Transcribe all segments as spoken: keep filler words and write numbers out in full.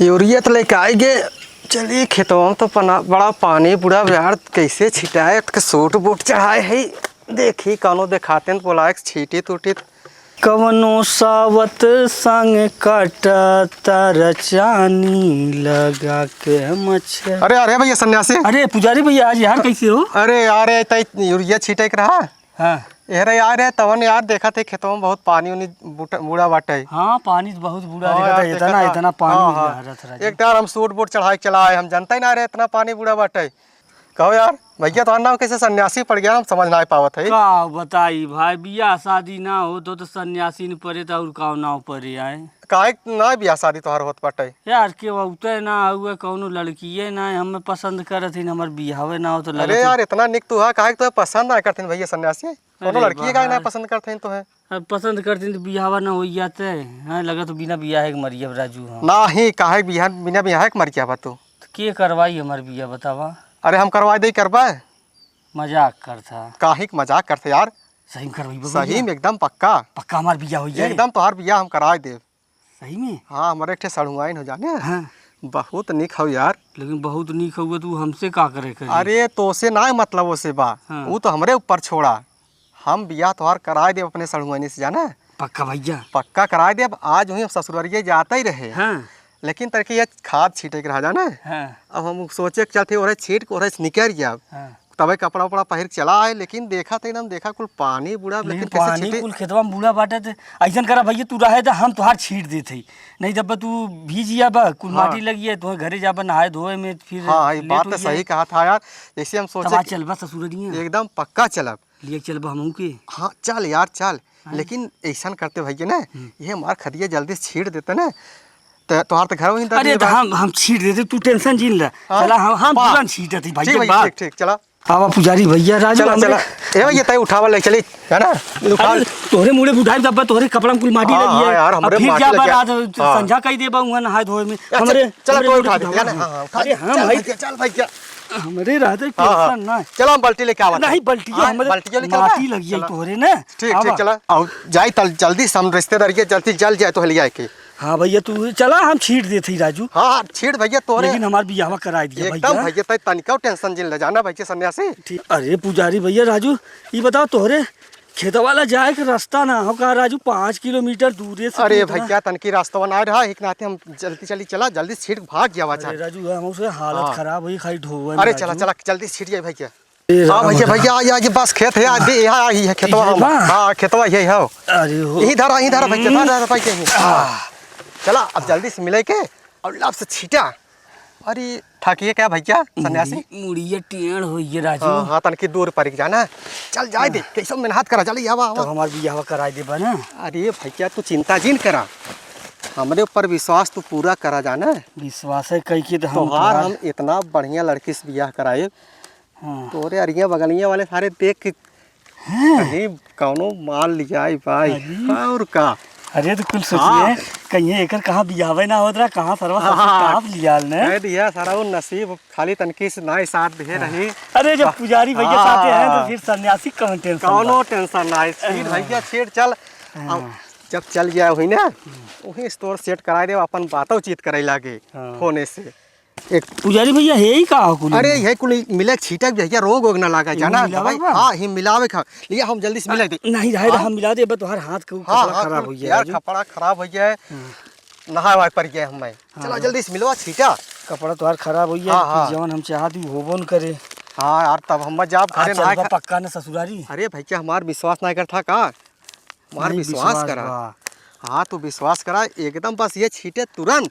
यूरिया त लेके आइ गे। चली खेतवा में तो पना-, बड़ा पानी बूढ़ा बा यार, कैसे छिटाए, त सूट बूट चढ़ाए है। देखी कौनो देखाते हैं त बोलाए के छीटी टूटी। कवनो सावत संग काटा तारा चानी लगा के मच्छर। अरे, अरे भैया सन्यासी। अरे पुजारी भैया, आज यार कैसे हो? अरे यार, ये तई यूरिया छीटे के रहा। हाँ। एहरे यार है, तवन यार देखत है खेतवा में बहुत पानी उनी बूटा-, बूढ़ा बाटे। हाँ, पानी तो बहुत बूढ़ा हाँ देखत यार, है, इतना, देखत है। इतना पानी हाँ, हाँ। बहरत रहा जी। एक तो यार हम सूट बूट चढ़ाए के चला आए, हम जानते ही ना रहे इतना पानी बूढ़ा बाटे। कहो यार, भैया तोहर नाम कैसे सन्यासी पड़ गया, हम समझ ना पावत है। का बताई भाई, बियाह शादी ना हो तो, तो सन्यासी न पड़े तो और का नाव पड़े आए। काहे ना बियाह शादी तोहार होत बाटे? यार, केहू अउते ना हुए, कौनो लड़किए ना हमें पसंद करत हिन, हमार बियाहवे ना हो तो अरे लगत यार, इतना निक तू है, काहे के तोहे पसंद ना करथिन भैया सन्यासी? कौनो अरे लड़किए काहे ना बाहर। पसंद करथिन तोहे? अब पसंद करथिन तो बियाहवा ना हो जाते। हाँ, लगत बिना बियाहे के मरियब राजू हम। नाही, काहे बियाह, बिना बियाहे के मर गया बा तू? तो के करवाई हमार बियाह बतावा? अरे हम करवा दे, करबा? मजाक करथा। काहे के मजाक करथे यार? सही में करवाई बा सही बियाह? में एकदम पक्का। पक्का हमार बियाह हो जाए? एकदम तोहार बियाह हम कराए देब। सही में? हाँ, हमारे एक ठे सड़ुआइन हो जाने। हाँ। बहुत निक हौ यार। लेकिन बहुत निक हौ, तू हमसे का करे करी? अरे, तोसे ना मतलब ओसे बा। हाँ। ऊ तो हमरे ऊपर छोड़ा। हम बियाह तोहार कराए देब अपने सड़ुआइनी से, जाना? पक्का भैया? पक्का कराए देब। आज वहीं ससुररिये जाते ही रहे। हाँ। लेकिन तरके ये खाद छीटे के रहा, जाना? हाँ। अब हम सोचे के चलते ओरे छीट के ओरे से निकर जाब। हाँ। तबे कपड़ा उपड़ा पहिर के चला आए, लेकिन देखा त एकदम, देखा कुल पानी बूढ़ा, लेकिन लेकिन कैसे पानी छिटे? कुल खेतवा में बूढ़ा बाटे, त अइसन करा भैया, तू रहे त हम तोहार छीट देत हई, नहीं तब तू भीज जाबा, कुल हाँ। माटी लगी है, तोहे घरे जाबा नहाए धोए में, फिर हाँ, ये लेट बात हो तो जाए। सही कहा था यार। जैसे हम तब सोचे आज कि चलबा ससुररिया? एकदम पक्का चलब। लिए चलबा हमहू के? हाँ, चल यार, चल। हाँ। लेकिन अइसन करते भैया ना, हम्म। ये हमार खदिया जल्दी से छीट देते ना, त तोहार त घर वहीं अरे, त हम, हम छीट देते, तू tension जिन ले। हाँ? चला, हम, हम बा। तुरंत छीट देते भैया, ठीक भैया, बा। ठीक, ठीक, चला। आवा पुजारी भैया, राजू, चला, हमरे चला। ए भैया, तै उठावा ले चली, है ना? उठा। अरे, तोहरे मुड़े उठाई, तब तोहरे कपड़ा में कुल माटी हाँ, लगी हाँ है। यार, अब हमरे फिर माटी जा लगी बा है। रात, हाँ। संझा कई देबा उहाँ नहाए धोए में। ए, हमरे, चल, चला, हमरे तू मुड़े उठा दे, उठावा। है ना? हाँ, हाँ, उठा चल ले, भैया, चल भैया। हमरे रहते हाँ, हाँ। Tension ना। चला, हम बाल्टी लेके आवा नहीं, था। बाल्टिया हाँ, हमरे बाल्टिया लेके आवा। माटी लगी है चला। तोहरे ना। ठीक, आवा। ठीक, चला। अब जाई तल जल्दी से हम रिश्तेदार के जल्दी जल जाए तो लिया के। हाँ भैया, तू चला, हम छीट देत हई राजू। हाँ, हाँ, छीट भैया तोरे। लेकिन हमार बियाहवा कराई दिया एकदम भैया। भैया, तै तनिका tension जिन ले जाना भैया सन्यासी। ठीक। अरे पुजारी भैया, राजू, ई बताओ तोहरे खेतवा ला जाए के रास्ता ना हो का राजू? पाँच किलोमीटर दूरे से अरे तू इतना भैया, तनकी रास्ता ना रहा, एक नाते हम जल्दी जल्दी चला, जल्दी छीट भाग गया अरे चाहे। राजू, हम उसे हालत हाँ। खराब हुई, खाली ढोवे में अरे चला, राजू। चला, जल्दी छीट जाए भैया। ए हाँ राम भैया, राम। भैया, आ, आ, ये बस खेत है, आ, दे, यहाँ आई है खेतवा ये हम। बा? हाँ, खेतवा यही है। अरे हो। यहीं धरा, यहीं धरा भैया, धरा, धरा भैया, यहीं। आ। चला, अब जल्दी से मिले के और लब से छीटा। अरे, थकिए क्या भैया, सन्यासी? मुड़ी-, मुड़िया टेढ़ हो ये राजू। हाँ, हाँ, तनकी दूर पर जाना। चल, जाए दे, हाँ। कैसे मेहनत करा, चल, आवा, आवा। तो हमार बियाह कराई देबा ना? अरे भैया, तू चिंता जिन करा, हमरे ऊपर विश्वास तू पूरा करा जाना। विश्वास है, कह के तो हम तोहार तोहार हम इतना बढ़िया लड़की से बियाह कराए, हाँ। तोरे अरिया बगलिया वाले सारे देख के हाँ। कहीं कौनो माल लियाई भाई। अरे। और का? अरे तो कुल सोचिए, हाँ। कहीं एकर कहाँ बियाहवे ना होत रहा, कहाँ सरवा हाँ। ससुर टाप लियाल ने। कह दिया सारा वो नसीब खाली तनकी से नाई साथ दे हाँ। रही। अरे जब वाह। पुजारी भैया हाँ। साथे हैं तो फिर सन्यासी कौन tension कौनो बा? Tension ना है। छीट हाँ। भैया छीट चल। हाँ। अब जब चल गया हुई ना, हम्म। वहीं store set कराए दे, अपन बातों चीत करे लागे हाँ। फोने से। एक पुजारी भैया, हे ही का हो कुल? अरे, ये कुल मिले छीटक भैया, रोग वोग ना लागे, इहो जाना मिलावे दवाई? बा? हाँ, ही मिलावे खा। लिया, हम जल्दी से मिला दे। नहीं, रहे, हाँ? हम मिला दे, बस तोहार हाथ के हाँ, कपड़ा हाँ, खराब कुल हो गया यार, राजू। कपड़ा खराब हो गया है। हाँ। नहाए वहाए पड़ गया हम मैं। हाँ, चला हाँ। जल्दी से मिलवा छीटा। कपड़ा तोहार खराब हो गया, हाँ, फिर हाँ। जवन हम चाहत ही होबो न करे। हाँ यार, तब हम जाब आज घरे नहाए चलबा खा- पक्का न ससुरारी? अरे भैया, हमार विश्वास ना करता का? हमार नहीं, विश्वास विश्वास करा। बा। हाँ, तू विश्वास करा, एकदम बस ये छीटे तुरंत।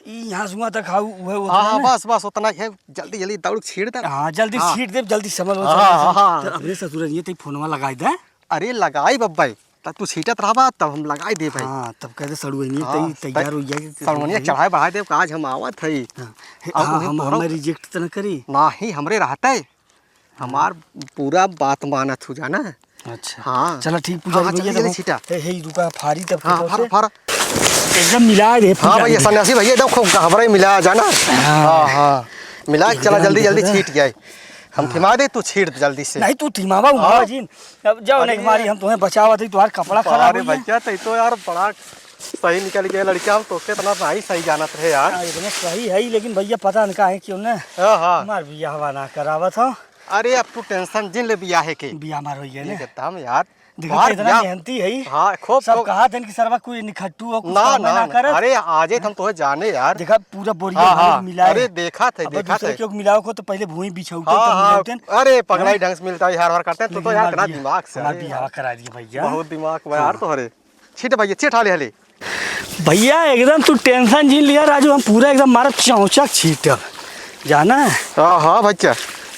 ई यहाँ सुआ तक हाउ, उहे उतना हाँ, हाँ, ना? बस, बस, उतना ही है। जल्दी, जल्दी दौड़ छीट दे। हाँ, जल्दी हाँ। छीट दे, जल्दी समझ हो, हाँ, समझ हो। हाँ, हाँ। तो अपने ससुर ये तई फोनवा लगाई दे। अरे, लगाई बब्बा, तब तू छीटत रहबा, तब हम लगाई दे भाई। हाँ, तब कह दे सड़ुआइनी हाँ, तई तैयार हो जाए। सड़ुआइनी चढ़ाए बढ़ाए दे, आज हम आवत हई। हाँ। हे, अब हाँ, उन्हें हम, तोहरा हमें reject त न करी। नाही, हमरे रहते। हमार पूरा बात मानत हूँ जाना। अच्छा। हाँ। चला ठीक, पुजारी हाँ, भैया, चल, चल, देखो। छीटा। हे, हे, रुका, फारी तब हाँ, खेतों फारा, से। फारा। एकदम मिला दे, हाँ पूजा भैया, दे। सन्यासी भैया, एकदम खूब घबराई मिला जाना। हाँ। हाँ, हाँ। मिला, अरे, चला, एकदम जल्दी, जल्दी देखो। छीट जाए। हम हाँ। थिमा दे, तू छीट जल्दी से। नहीं, तू थिमावा, हाँ। उमावा जिन। अब जाओ, अरे। नहीं, मारी, हम तुम्हें बचावत हई, तुम्हार कपड़ा खराब अरे हो गया। भैया, तई तो यार बड़ा सही निकल गया लड़का, हम तोके इतना नहीं सही जानत रहे यार। हाँ, इतना सही है, लेकिन भैया पता न काहे क्यों न हाँ, हाँ। हमार बियाहवा ना करावत हो। अरे अब तू tension जिन ले बियाहे के। बियाह हमार होई है ना। एकदम यार। देखा तोहार इतना बियाह मेहनती है। हाँ, खूब, सब खूब। कहा थे कि सरवा कोई निखट्टू हो, कुछ ना, काम ना, ना ना। करत। अरे आजे हम तोहे जाने यार। देखा पूरा बोरिया हाँ, भर हाँ। मिला है। अरे देखा थे, अब देखा दूसरे थे। के मिलाओ को तो पहले भूमि बिछाऊ हाँ, हाँ। अरे पगलाई ढंग से मिलता है, हर हर करते हैं, तू तो यार इतना दिमाग से हमार अरे बियाह यार। करा दिए भैया। बहुत दिमाग बा यार हाँ। तोहरे। छीट भैया, छीट हाले हाले। भैया, एकदम तू tension जिन लिया राजू, हम पूरा एकदम मारब चौचक छीटब, जाना है? हाँ, हाँ, भैया।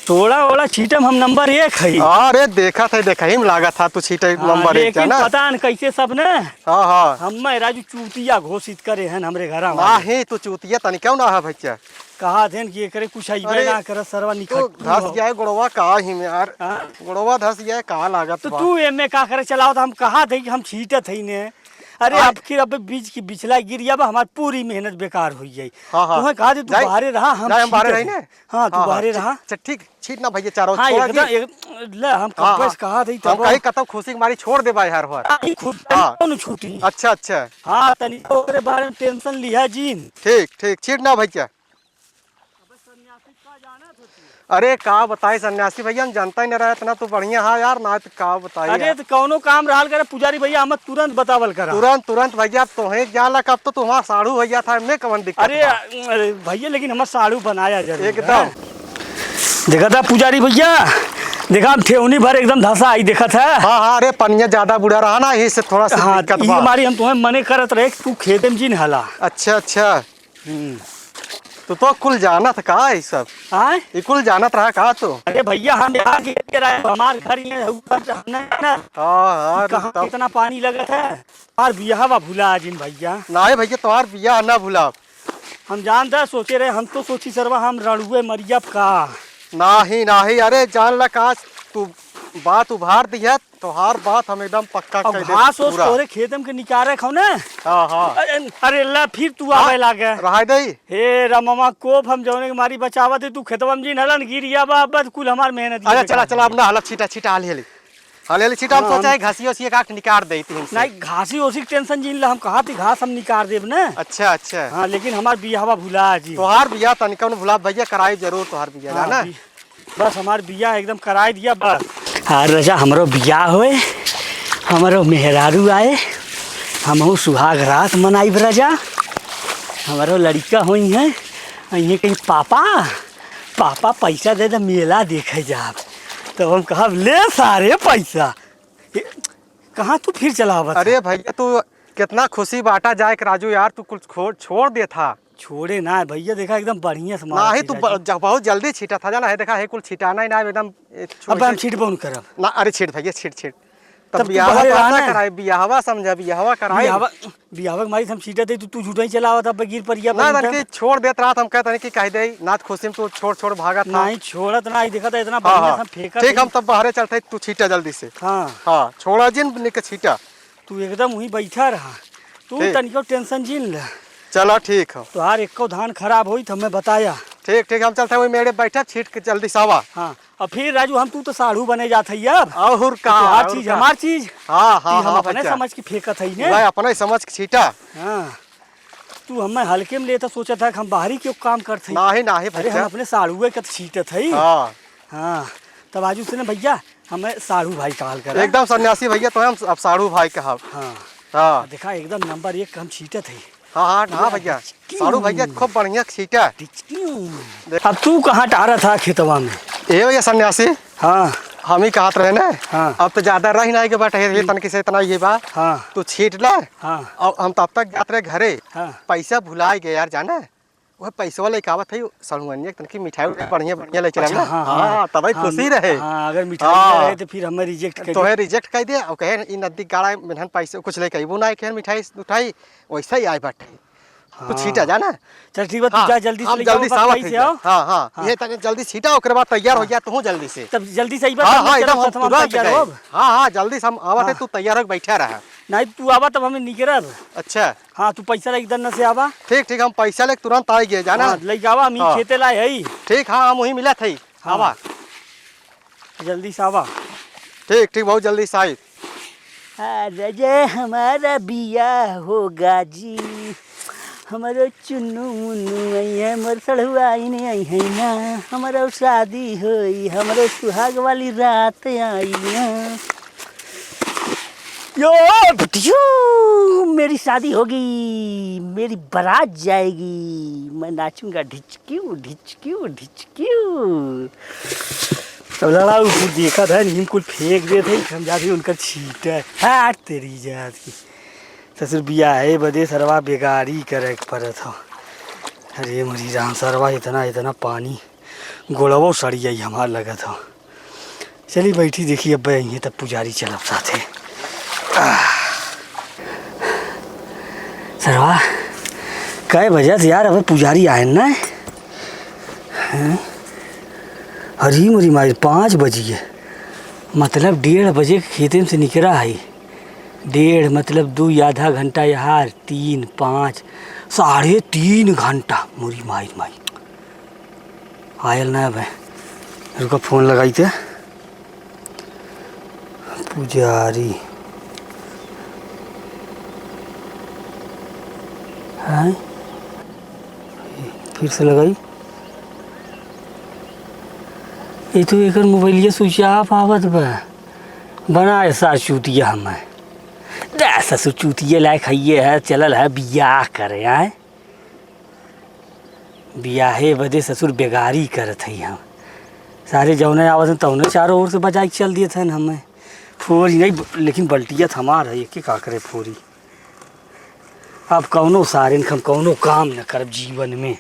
तोड़ा ओड़ा छीटम हम नंबर एक है। अरे, देखा था, देखा ही में लागा था, तू छीटे हाँ, नंबर एक, लेकिन जाना? पता न कैसे सब ने हाँ, हाँ। हम मैं राजू चूतिया घोषित करे हैं हमरे घरा वाले। नाही, तू चूतिया तनी क्यों ना है भैया? कहा थे कि एकरे कुछ अइबे अरे, ना करे, सरवा तू निखट्टू धस हो। गया है गोड़वा का ही में यार। हाँ? गोड़वा धस गया है, का लागत तो बा? तू एमे का करे चलाओ, तो हम कहा थे कि हम छीटत है ने। अरे, हाँ। अब फिर अब बीज की बिचला गिर जाबा, हमार पूरी मेहनत बेकार हो जाई। हाँ, हाँ। तुम्हें कहा थे, तू जाए, बाहरे रहा, हम जाए, हम बाहरे छीटत रही है। ने। हाँ, तू हाँ, हाँ, बाहरे छीट, रहा। छीट, ठीक, छीट ना भैया, चारो हाँ, छोड़ा एकदम, के। एक, ले, हम हाँ, कब्बे हाँ। से कहा थे, हम तब कहीं कतौ खुशी के मारी छोड़ दे भाई हर हर। हाँ, ई खुद हाँ। कौन छूटी? अच्छा, अच्छा। हाँ, तनी ओकरे बारे में tension लिया जीन। ठीक, ठीक, छीट ना भैया। अरे का बताई सन्यासी भैया, हम जानता ही न रहे इतना तो बढ़िया है यार, ना तो का बताई अरे यार। तो कौनो काम रहल करे पुजारी भैया, हम तुरंत बतावल करा। तुरंत, तुरंत भैया, अब तोहे जाला कब तो तुम्हारा साढ़ू भैया था, मैं कवन दिक्कत अरे, बा? अरे भैया, लेकिन हमार साढ़ू बनाया जरूर एकदम। है। देखा था पुजारी भैया, देखा हम ठेहुनी भर एकदम धसा आई देखा था। हाँ, हाँ, अरे पनिया ज्यादा बूढ़ा रहा ना, यही से थोड़ा सा हाँ, दिक्कत ई बा। हमारी हम तुम्हें मने करत रहे कि तू खेते में जिन हला। अच्छा, अच्छा। हम्म। तू तो कुल जानत का ई सब? आय? ई कुल जानत रहा का तू? अरे भैया, हम यहाँ के, के रहे, हमार घर ये है, ऊपर से हमने ना हाँ, हाँ, कहाँ तब कितना पानी लगत है। हमार बियाहवा भुला जिन भैया। नाहीं भैया, तोहार बियाह ना भुलाब। हम जानता सोचे रहे, हम तो सोची सरवा हम रड़ुए मरियब का। नाहीं, नाहीं, अरे जान ला का तू बात उभार दिया, तोहार बात हम एकदम पक्का अब कह दे घास ओस पूरा। तोहरे खेत में के निकारे खाओ ना। हाँ, हाँ। अरे, अरे ला, फिर तू हाँ, आवे लागे। रहाय दई। हे रामवा, कोप हम जौने के मारी बचावत है, तू खेतवा में जिन हलन गिर गया बा, बस कुल हमार मेहनत अरे ये चला, बेकार चला, हो अब गई। ना हला, छीटा, छीटा, हाल हेली। हाल हेली, छीटा, हम हाँ, सोचा हम है घासी ओसी एक आठ निकाल दे तुमसे। नहीं, घासी ओसी के tension जिन ला, हम कहा थी घास हम निकाल देब ना। अच्छा, अच्छा। हाँ, लेकिन हमार बियाहवा भुला जी। तोहार बियाह तनिका न भुला भैया, कराई जरूर तोहार बियाह, हाँ, ना? बी-, बस हमार बियाह एकदम कराई दिया बस। हाँ राजा, हमरो बियाह होए, हमरो मेहरारू आए, हमहू सुहाग रात मनाइब राजा, हमरो लड़िका होई हैं, अइहें कही पापा, पापा पैसा दे दे, मेला देखे जाब। तब हम कहब, "ले सारे पैसा।" ए, कहाँ तू फिर चलावत अरे है? भैया, तू कितना खुशी बाटा जाए के राजू यार, तू कुछ खो-, छोड़ दे था। छोड़े ना भैया, देखा एकदम बढ़िया से मारत नाहीं, ही तू राजू। ब-, ज-, बहुत जल्दी छीटा था, जाना है, देखा है कुल छिटाना ही ना, एकदम, ए, छो-, अब हम ऐसे छीटबो न करब। ना, अरे छीट भैया, छीट, छीट। तब तब तू बियाहवा बाहरे तो रहा ना ना। कराए, बियाहवा समझा, बियाहवा कराए। बियाहवा, बियाहवा के मारी हम छीटत है, तू, तू झूठा ही चलावत, अब गिर परिया ना, पर तन एकदम। की छोड़ देत रहा, हम कहत तनी कि कह दे, नाथ खुशी में तू छोड़, छोड़ भागत था। नाहीं, छोड़त नाहीं, देखत है इतना हाँ, बढ़िया हाँ। से हम फेंकत ठीक, है। हम तब बाहरे चलते, तू छीटा जल्दी से। हाँ। हाँ, छोड़ा जिन निके छीटा। तू एकदम वहीं बैठा रहा। तू ठीक। तनिको tension जिन ले। चला, ठीक हो। तोहार एको धान खराब होई, तो हमें बताया। ठीक, ठीक, हम चलते हैं, वही मेड़े बैठा, छीट के जल्दी से आवा। हाँ, और फिर राजू, हम तू तो साढ़ू बने जात है अब। और का, तोहार और चीज, का। हमार चीज। हाँ, हाँ, ई हम हाँ, अपने भैया। समझ के फेंकत है ने। भाई, अपने समझ के छीटा। हाँ, तू हमें हल्के में लेता, सोचा था कि हम बाहरी क्यों काम करत है। नाहीं, नाहीं, अरे, हम भैया। अपने साढ़ुए के तो छीटत है। हाँ। हाँ, तब आजू से ना भैया, हमें साढ़ू भाई कहल करा। एकदम सन्यासी भैया, तो हम अब साढ़ू भाई कहब। हाँ। हाँ। देखा, एकदम नंबर एक हम छीटत है। हाँ, हाँ, हाँ, भैया। भैया। साढ़ू भैया खूब बढ़िया छीटा। देख। अब तू कहाँ टारा था खेतवा में? ए भैया सन्यासी। हाँ। हम ही कहत रहे ना। हाँ। अब तो ज्यादा रही ना के बाटे, ये हम्म। तनकी से इतना ये बा। हाँ। तू छीट ले। हाँ। और हम तब तक जात रहे घरे। हाँ। पैसा भुलाए गए यार, जाना। वह पैसवा लेके आवत है, सड़ुआनिया के तनकी मिठाई उठाई बढ़िया, बढ़िया ले चला अच्छा, ना। हाँ, हाँ, हाँ, तब ही हाँ, खुशी रहे। हाँ, अगर मिठाई हाँ। ना रहे तो फिर हमें reject कर तोहे दे। Reject कर दे, और कहे, "ई नदी गाड़ा में हम पैसे कुछ लेके अइबो ना, कहे मिठाई उठाई, वैसे ही आए बाटे।" तू हाँ। छीटा जा ना। चल ठीक बा, तू हाँ, जा जल्दी से हम लेके आओ, जल्दी से बस आवत सही है से जा। आओ। हाँ, हाँ, हाँ। ये तनी जल्दी छीटा, ओकरे बाद तैयार हो हाँ। जा, तू जल्दी से। तब जल्दी से अइबा, हाँ, तब हाँ, चलो, एकदम हम तब हम तुरंत तैयार गए। होब। हाँ, हाँ, जल्दी से हम आवत है, हाँ। तू तैयार होके बैठा रहा। नहीं, तू आवा तब हमें निकरब। अच्छा। हाँ, तू पैसा लेके दन्ना से आवा। ठीक, ठीक, हम पैसा लेके तुरंत आ गए, जाना। हाँ, लेके आवा, हम ही हाँ। खेते लाए हई। ठीक, हाँ, हम वहीं मिलत हई। हाँ। आवा। जल्दी से आवा। ठीक, ठीक, बहुत जल्दी से आई। आज जे हमारा बियाह होगा जी, हमरो चुन्नू मुन्नू अइहैं, मोर सढ़ुआइन अइहैं ना, हमरो शादी होई, हमरो सुहाग वाली रात आई ना। यो बटियो, मेरी शादी होगी, मेरी बारात जाएगी, मैं नाचूंगा ढिचक्यू, ढिचक्यू, ढिचक्यू। अब लड़ाऊ कुल देखत है, नीम कुल फेंक देत है, हम जाते उनकर छींटे। हाथ तेरी जात की। ससुर बियाहे बदे सरवा बेगारी करे के परत हो। अरे मोरी राम, सरवा इतना, इतना पानी, गोड़वो सड़ी जाई हमार लगत हो। चली बैठी, देखी अब्बे अइहैं तब पुजारी चलब साथे। आह। सरवा, कै बजत यार, अबे पुजारी आए ना? हैं? अरे मोरी माई, पाँच बजिए, मतलब डेढ़ बजे के खेते में से निकरा है। डेढ़ मतलब दो, आधा घंटा यार, तीन, पाँच, साढ़े तीन घंटा। मोरी माई, माई आयल ना बे। रुका, फोन लगाई ते। पुजारी। हैं? फिर से लगाई। ये तो एकर मोबाइलिया switch off आवत बा। बनाए सार चूतिया हमें। दे ससुर चूतिया लायक हइये है, चलल है बियाह करे, आए। बियाहे बदे ससुर बेगारी करत हई हम। सारे जौने आवत हैं तौने चारों ओर से बजाई के चल दिए थे हमें। फोरी नहीं ब-, लेकिन बल्टिया थमार है, एके का करे फोरी। अब कौनो सारे हम कौनो काम न करब जीवन में।